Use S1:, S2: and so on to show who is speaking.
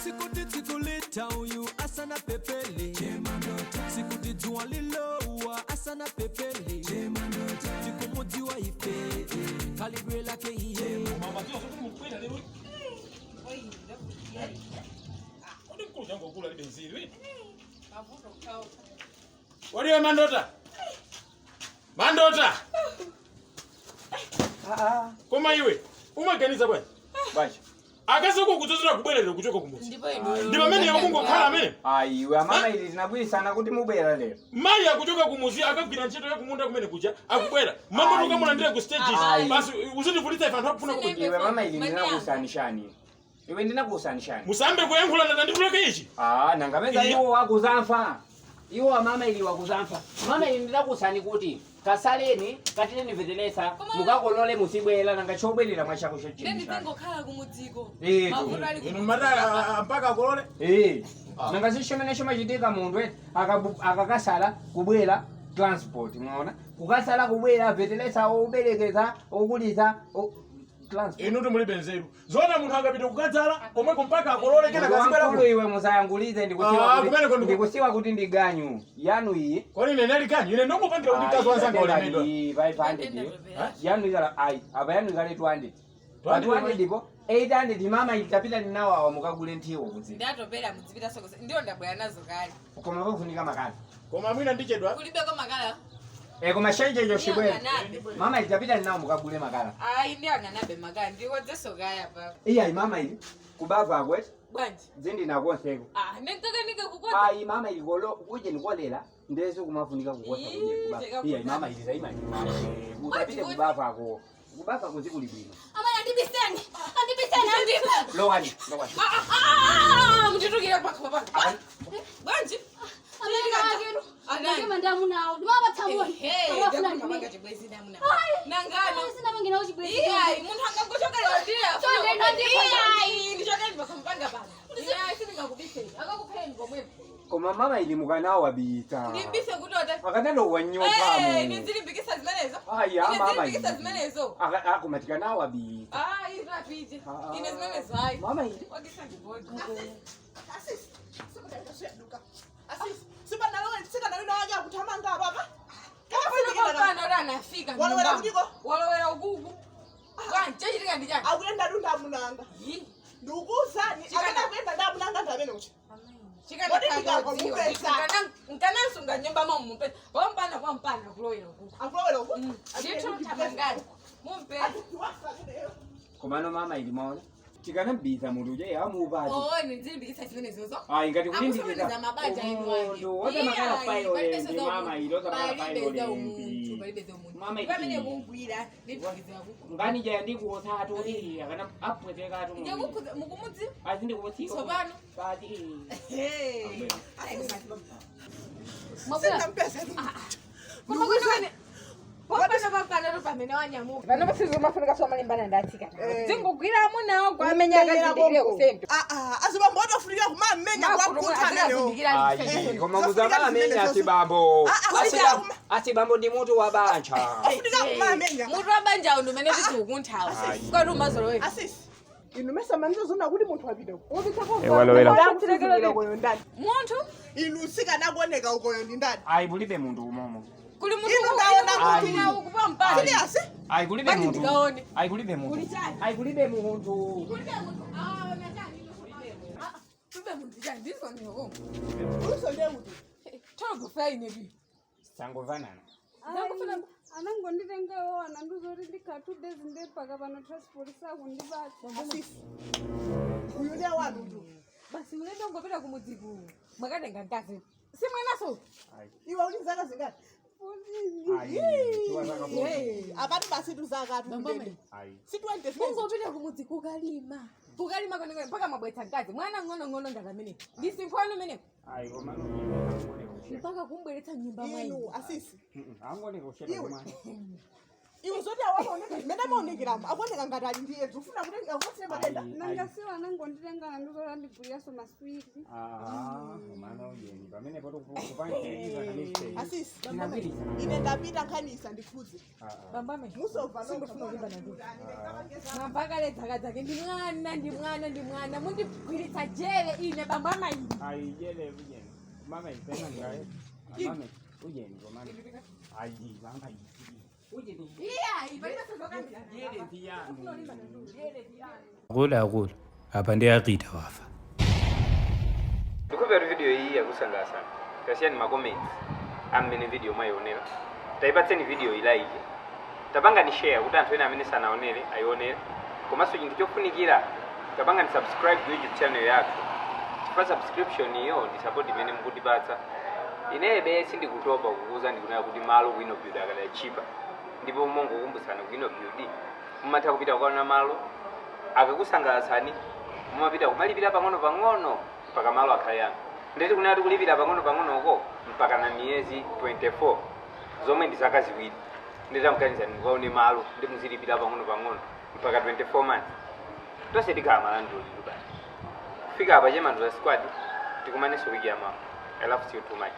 S1: Sikuti tsiku uyu asana pepele, sikuti dzuwa lilowa asana pepele, tikumudziwa ife khalidwe lake iye.
S2: Mama, tiyo sokuti mukwera lero. Kodi mkulu changu akula libe nzeru, eh? Waliwe Mandota. Mandota. Koma iwe umaganiza bwanji?
S3: Bwanji?
S2: Akazi uko kudzozera kubwerera kuchoka kumudzi.
S4: Ndipo inu.
S2: Ndi pamene yakungokhala amene.
S3: Ayiwe amama, ili tinagwirisana kuti mubwera lero.
S2: Mayi akuchoka kumuzi, akagwira ntchito yakumunda kumene kuja, akubwera. Mambo tukamulandira ku stages.
S3: Ayi.
S2: Basi uzitivutitsa ife anthu akufuna kubwera.
S3: Iwe mama, ili ndinakusanishani. Iwe ndinakusanishani.
S2: Musambe kuyankhula ndandituleke ichi.
S3: Ah, nangameza.
S2: Iya.
S3: Iwo wakuzamfa. Iwo amama ili wakuzamfa. Mama, ili ndinakusani kuti kasaleni katileni vetelesa mukakolole musibwera nanga chobwerera mwachako
S4: Ndi ndingokhala kumudziko.
S3: Eh,
S4: Mavuto ali
S2: Inu madala mpaka akolole.
S3: Eh. Nanga zishomene chimachitika munthu eti akakasala kubwera transport, mwaona, kukasala kubwera vetelesa oberekeza okulisa transport.
S2: Inu mulibe nzeru. Zona munthu akapita kukadzala komweko mpaka akolole kena kazibwera.
S3: Wamkulu iwe, musayangulize.
S2: Ah,
S3: Ndikusiwa
S2: kumene
S3: kuti ndikusiwa kuti ndiganyu yanu iyi.
S2: Kodi ine nali kanyi? Ine ndongopangira kuti mkazi wanzanga ulemedwa.
S3: Iyi 500 iyo. Yanu ikala ayi, apa yanu ikale 200 pa
S2: 200.
S3: 200 ipo 800. Mama, itapita ninawo awa mukagule nthiwo kudziko.
S4: Ndatopera, mudzipita soko. Ndiyo ndabwera nazo kale.
S3: Koma pafunika makala.
S2: Koma mwina ndichedwa.
S4: Kulibeko makala.
S3: Eh, koma chenjecho chibwera.
S4: Ndiyang'anabe.
S3: Mama, itapita ninawo mukagule makala.
S4: Ayi, ndiyang'anabe makala. Ndikodzeso kaya pa.
S3: Iyayi mama, ili kubava akweti.
S4: Bwanji?
S3: Zindinakonseko.
S4: Ah, ndinkakanike kukodza.
S3: Ayi mama, ili kolo kuje nikolera ndezi kumafunika kukosa
S4: Ii,
S3: kuje kubava.
S4: cheka.
S3: Iyayi mama, ili zaima utapite kubavako, kubava kuzikuli bwino.
S5: Amai, andibiseni, andibiseni, andibiseni.
S3: Lowani, lowani.
S4: Mutitukira pakho pano. Bwanji?
S5: Anani ndamunawo ndimawapatsa.
S4: Ehe, ndakupanga chibwezi ndamuna. Nangano.
S5: Sina chibwezi.
S4: Iyayi, munthu angangochokera ndire.
S5: Chonde,
S4: Iyayi, ndichokera ndipakampanga pano. Iyayi, sindingakubiseni. Akakupheni komwepo.
S3: Koma mama, ili mukanawo wabita.
S4: Ndibise kuti ota.
S3: Akanalowa
S4: Eh,
S3: nyumbamo.
S4: nizilimbikisa zimenezo.
S3: Aya mama.
S4: Nizilimbikisa zimenezo.
S3: Koma tikanawo wabita.
S4: Ayi, rapite.
S3: Ah.
S4: Ine zimenezo hayi.
S3: Mama, ili
S4: Wakisa ndibodwa.
S6: Asisi, asisi, sikanalina wake akuthamanga apapa.
S4: Pano ora anafika.
S6: Walowera
S4: Nyumbamo.
S6: kutiko?
S4: Walowera ukuku. Bwanji, chachitika ndi chani?
S6: Akuyenda du ndamunanga.
S4: Yi.
S6: Ndikuwuzani, amene akuyenda ndamunanga ndi amene uchi. Kodi ndikangomupeza?
S4: Nkanansunga nyumba momupeza. Wampana kwampana kulowera ukuku.
S6: Akulowera uku.
S4: Ndithu thamangani. Mumpeza.
S3: Komano mama, ili maona tikanabisa munthu uje amuupati.
S4: Oh, nizilimbikisa zimenezozo.
S3: Ayi, ngati
S4: Akusokoneza mabanja inu ake.
S3: Umunthu osamakhala violent mama, ili osamakhala
S4: Palibe za umunthu,
S3: violent.
S4: palibe za umunthu.
S3: Mama,
S4: Pamene
S3: iki.
S4: kugwira, ndithukiza kuku.
S3: Ngani jaya ndikuosatu iyi akana apweteka tu.
S4: Ndikukhuza mukumudzi
S3: Azindikutsiwa.
S4: tsopano.
S3: Pati.
S4: Hey.
S6: Sindampeza.
S4: Ndikuwuzani. Popano papano pamene wanyamuka. Pano pasizo mafunika somalimbana ndatsika. Dzingugwira amunawo kwamenya akazindikire kusento.
S6: Azibambo otofunika kumamenya kwakuta amenewo.
S3: Ayi, koma muzamamenya asibambo.
S6: Ah, ah,
S3: Asibambo ndi mutu wa banja.
S6: Ofunika kumamenya.
S4: Mutu wa banja uyu umene tikukunthawa. Kwati umazolowera.
S6: Asisi, inu mesamanizo zona kuti munthu wapita.
S7: Walowera.
S6: Ukoyo ndani?
S4: Munthu
S6: Inu sikanakuoneka, ukoyo ndi ndani?
S3: Ayi, kulibe munthu umomo.
S4: Kuli munthu
S6: Inu ndaona
S3: kuti-
S4: ukupa mpano.
S6: Serious?
S3: Ayi, kulibe
S4: Bwanji
S3: munthu.
S4: ndikaone.
S3: Ayi, kulibe munthu.
S4: Kuli chani?
S3: Ayi, kulibe munthu.
S4: Kulibe munthu. Ah, na chani? Kulibe munthu chani? Ndizoneko.
S6: Uluso ndiye kuti.
S4: Tokufa ine bi.
S3: Sangovanana.
S8: Anangonditengawo ananduzoti ndikhala 2 days ndepaka pano transport sakundipatsa.
S6: Asisi, uyu ndiye wanu ndu.
S4: Basi ulendo ngopita kumudziku. Mwakatenga mkazi. Si mwanaso.
S6: Iwe uli zaka zingati?
S3: Ayi, tuwa zaka bo.
S6: Apati basi tuzakatu.
S3: Ayi.
S6: Si 20 zimene.
S4: Ungopita kumudzi kukalima. Kukalima kwenekwe mpaka mwabwetsa mkazi. Mwana ng'ono ng'ono ngati amene. Ndi sinkhwanu mene.
S3: Ayi, koma
S4: Mpaka kumbweretsa nyumba mwa
S6: Inu
S4: inu.
S6: asisi.
S3: angoneka kusheta
S6: Iwe.
S3: mwana.
S6: Iwe. Iwe zoti awaoneka mmene amaonekeramo, akuoneka ngati ali ndi edzi, ufuna kuti akupatsire matenda?
S8: Nanga siwo anangonditengana ndizoti andiguliraso maswiti.
S3: Mwana ujeni pamene poto kupangiriza mistake.
S6: Asisi,
S3: Tinagwirizana.
S6: ine ndapita, nkhani ndikhudze.
S4: Bambo amene.
S6: Musova.
S4: Sindifuna kulimbana ndi. Mwambakale dzakadzake, ndi mwana, ndi mwana, ndi mwana, mundigwiritsa jere ine, bambo amayi.
S3: Ayi, jele ujeni. Mama ipena ngaye. Mama ujeni komana. Ayi, mama ujeni.
S4: Iyayi, palibe sozokambirana.
S3: Jele ndiyani.
S7: Akulu akulu apa ndi akita wafa.
S9: Ndikupera video iyi yakusangalasani. Tasiyani ma comments amene video mwayionera. Tayipatseni video i like, tapangani share kuti anthu ena amene sanaonere ayionere. Komanso chinthu chofunikira, tapangani subscribe ku YouTube channel yathu, chifukwa subscription iyo ndi support imene mukutipatsa. Inebe sindikutopa kukuza, ndikunena kuti malo ku Innobuild akadachipa. Ndipo mongokumbutsana, ku Innobuild mumatha kupita kukaona malo, akakusangalatsani mumapita kumalipira pang'ono pang'ono mpaka malo akhale anu. Ndeti kunena kuti kulipira pang'ono pang'onoko mpaka na miyezi 24, zomwe ndi zaka 2. Nditamuganizani, mukaone malo ndi muzilipira pang'ono pang'ono mpaka 24 months, tonse tikhala ma landlord basi. Kufika apa, Chemandola Squad, tikumanenso wiki yamawa. I love you too much.